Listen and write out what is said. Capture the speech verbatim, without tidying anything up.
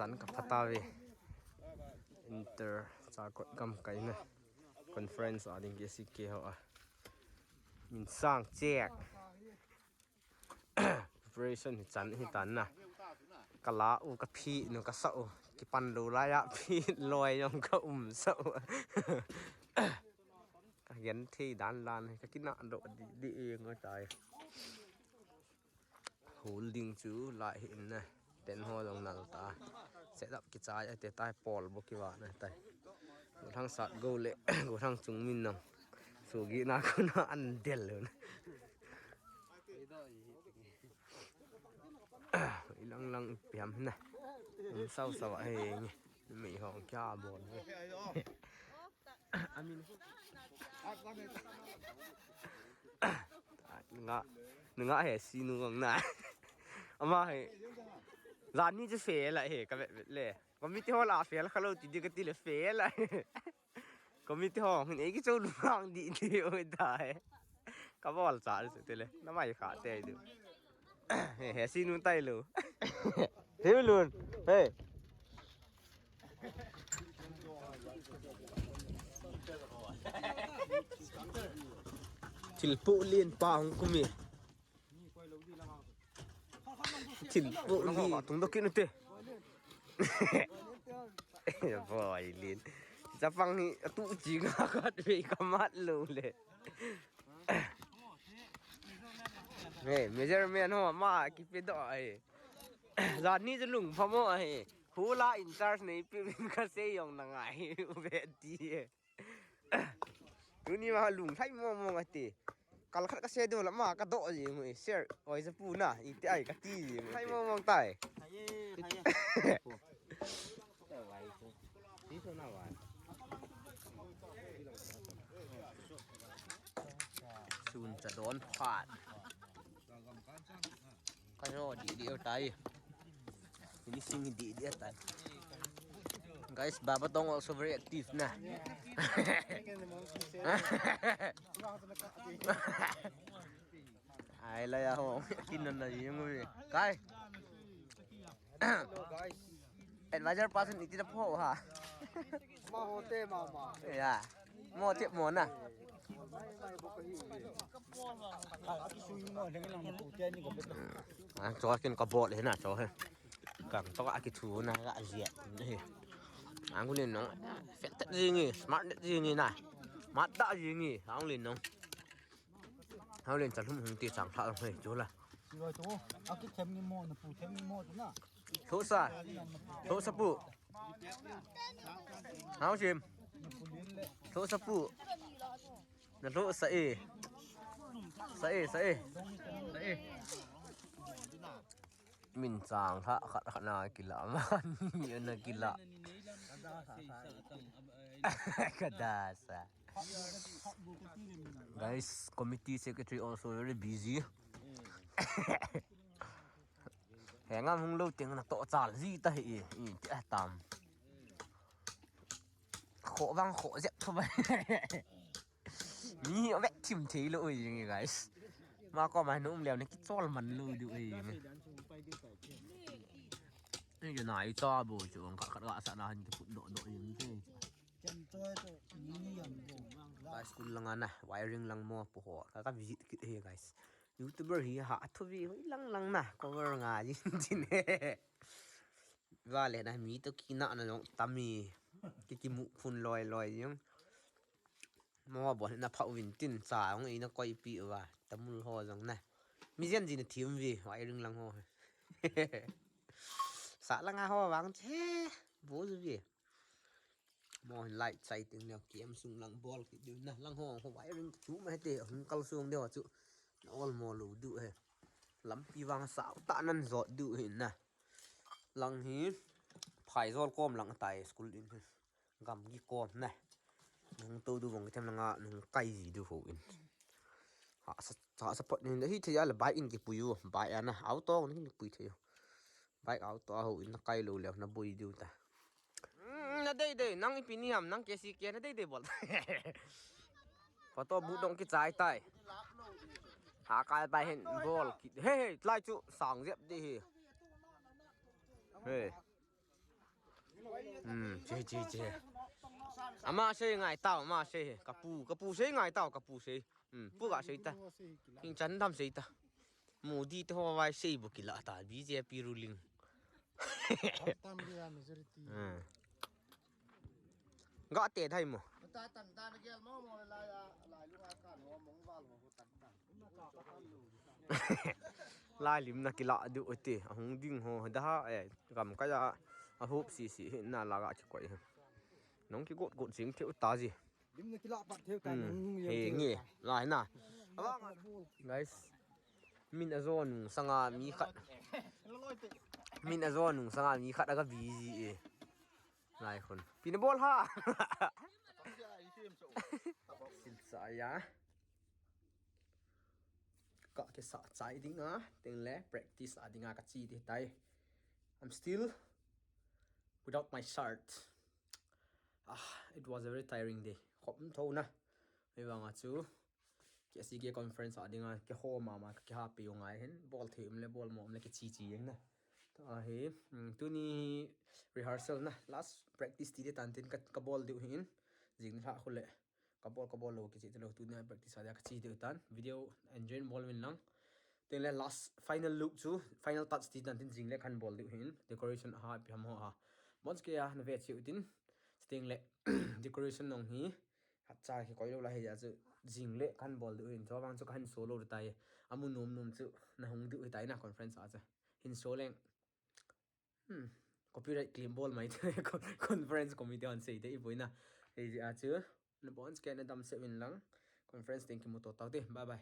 Tan ka phatave. Inter Chakot gamkaina conference a ding K C K ho a. Min sang chek. Preparation hi chan hi tan na. Ka la u ka phi nu ka sa u. Kipan lou lai a phi loi jong ka um sa u. Ka gen thei dan dan ka kina do di di e ngo tai. Hol ding chu lai hi in na. Ten ho jong nal ta. Set up kichai ate tai pol bo kiva na tai. Go thang sat go le go thang chung min nang. Sugi na ko na an del lo na. Ilang lang piam na. Um sau sau a he nge. Mi hong kya bon he. Amin. Nga, nga he sinu ang na. Ama he. Jani je fe la he ka vet vet le. Committee hall a fe la khalo ti di ka ti le fe la. Committee hall hin ei ki chou lu ang di di o da he. Ka bol cha se te le. Na mai kha te du. He, he, sinu tai lo. Hiu lun. He. Thilpu lin pa hung kumi. Thilpu lin. Tung dok kin te. Boy lin. Chapang hi atu chi nga khat ve ka mat lo le. Hey, measurement ho ma kipe do ai. Jani je lung phamo ai. Hula in charge nei pe min ka sei jong na ngai u ve ti e. Tuni ma lung thai mo mo ati. Kal khat ka sei do la ma ka do ji mo e. Sir, oi ja pu na. I ti ai ka ti ji mo. Thai mo mo tai. Hai, hai. Sun cha don phat. Kayo di di tai. Ini sing di di tai. Guys, Baba Tong also very active na. Ai la ya ho. Tin na na yung wi. Kai. Hello guys. Advisor person iti na pho ha. Ma hote mama. Ya. Mo te mo na. Ang cho kin ka bol he na cho he. Kang to ka kithu na ka azia. Ang ni nong. Fet tat jing ni, smart tat jing ni na. Mat tat jing ni, ang ni nong. Hao len cha lhum hung ti chang thla hei chu la. Siroi chu. Aki them ni mo, na pu them ni mo chu na. Thosa. Thosa pu. Hao sim. Na pu lin le. Thosa pu. Na thosa e. Sa e, sa e. Sa e. Min chang thla khat khat na kila man. Ni na kila. Ka da sa. Guys, committee secretary also very busy. He ngam hung lo ting na to chal ji ta hi i ti a tam. Kho bang kho jep tho ba. Mi a vet thim thei lo ui jing guys. Ma ko ma num leo ni ki chol man lo du ui jing. Ni ju nai cha bo chu ang khat khat ga sa na han ki put do do jing te. Guys, school langa na, wiring lang mo pu ho. Ka, ka visit kit he, guys. YouTuber hi ha, athu vi hoi lang lang na, cover nga jin jin he. Vale na, mi to kina na jong tami. Ki ki mu phun loi loi jong. Mo bo na phau vin tin cha jong ei na koi pi va. Tamul ho jong na. Mi jen jin thim vi, wiring lang ho. Sa langa ho vang che, bo ju vi. Mo hin light chai ting leo K M sung lang bol kit diu na lang ho ho wiring chu ma hete hung kal sung deu chu na ol mo lu du he. Lampi vang sao ta nan jot du hi na. Lang hi Phaijol kom lang tai school din hi. Gam gi kom na. Nung to du vong them langa nung kai ji du ho in. Ha sa ha sa pot ni hi thei ala bai in ki puyu bai ana auto ni ki pui thei. Bike auto a ho in na kai lo leo na boi diu ta. Mm, na dei dei, nang ipi ni ham, nang K C K na dei dei bol. Photo bu dong ki chai tai. Ha kai bai hin bol ki. He he, tlai chu sang jep di hi. He. Hmm, che, che, che. Ama sei ngai tao, ama sei. Kapu, kapu sei ngai tao, kapu sei. Hmm, pu ga sei ta. King chan dam sei ta. Modi te ho vai sei bu kila ta, B J P ruling. Tam dia majority. Hmm. Ga te thai mo. Ta tan ta na gel mo mo la ya, la lu ha kan ho mong val ho tan tan. Lai lim na kila du te, ahung ding ho da ha, eh, gam ka ya, a hup si si hi na la ga ki koi. Nong ki got got jing theu ta ji. Lim na kila pat theu ta Hmm. nung He yem nge, theu. Lai na. Abang, guys. Min a zo nung sanga mi khat. Min a zo nung sanga mi khat aga busy e. Lai khun. Pi na bol ha. Sil sa ya. Ka ke sa chai ding a, ting le practice a ding a ka chi ti tai. I'm still without my shirt. Ah, it was a very tiring day. Khop tho na. Hei vang a chu. K C K conference a ding a, ke ho mama, ke ha pe ngai hin. Bol thei um le, bol mo um le, ke chi chi yeng na. Ta hi, mm, tuni rehearsal na. Last practice ti de tan tin ka, ka bol diu hin. Jing la khu le. Ka bol, ka bol lo, kichi te lo, tuni practice a dia ka chi diu tan. Video enjoy bol min lang. Tin le last final look chu, final touch ti tan tin jing le kan bol diu hin. Decoration ha, pi ham ho ha. Bons ke ya, na ve chiu tin. Ting le decoration nong hi. Hat cha ki koi lo la hi ya chu. Jing le kan bol diu hin. Chu vang chu kan so lo tai. Amu nom nom chu. Na hung diu hi tai na conference a chu. Hin so leng. Hmm. Copyright claim bol mai te con-, conference committee hon sei te i boina. Hei a chu. Na bons ke na dam se win lang. Conference teng ki mu to tau te. Bye bye.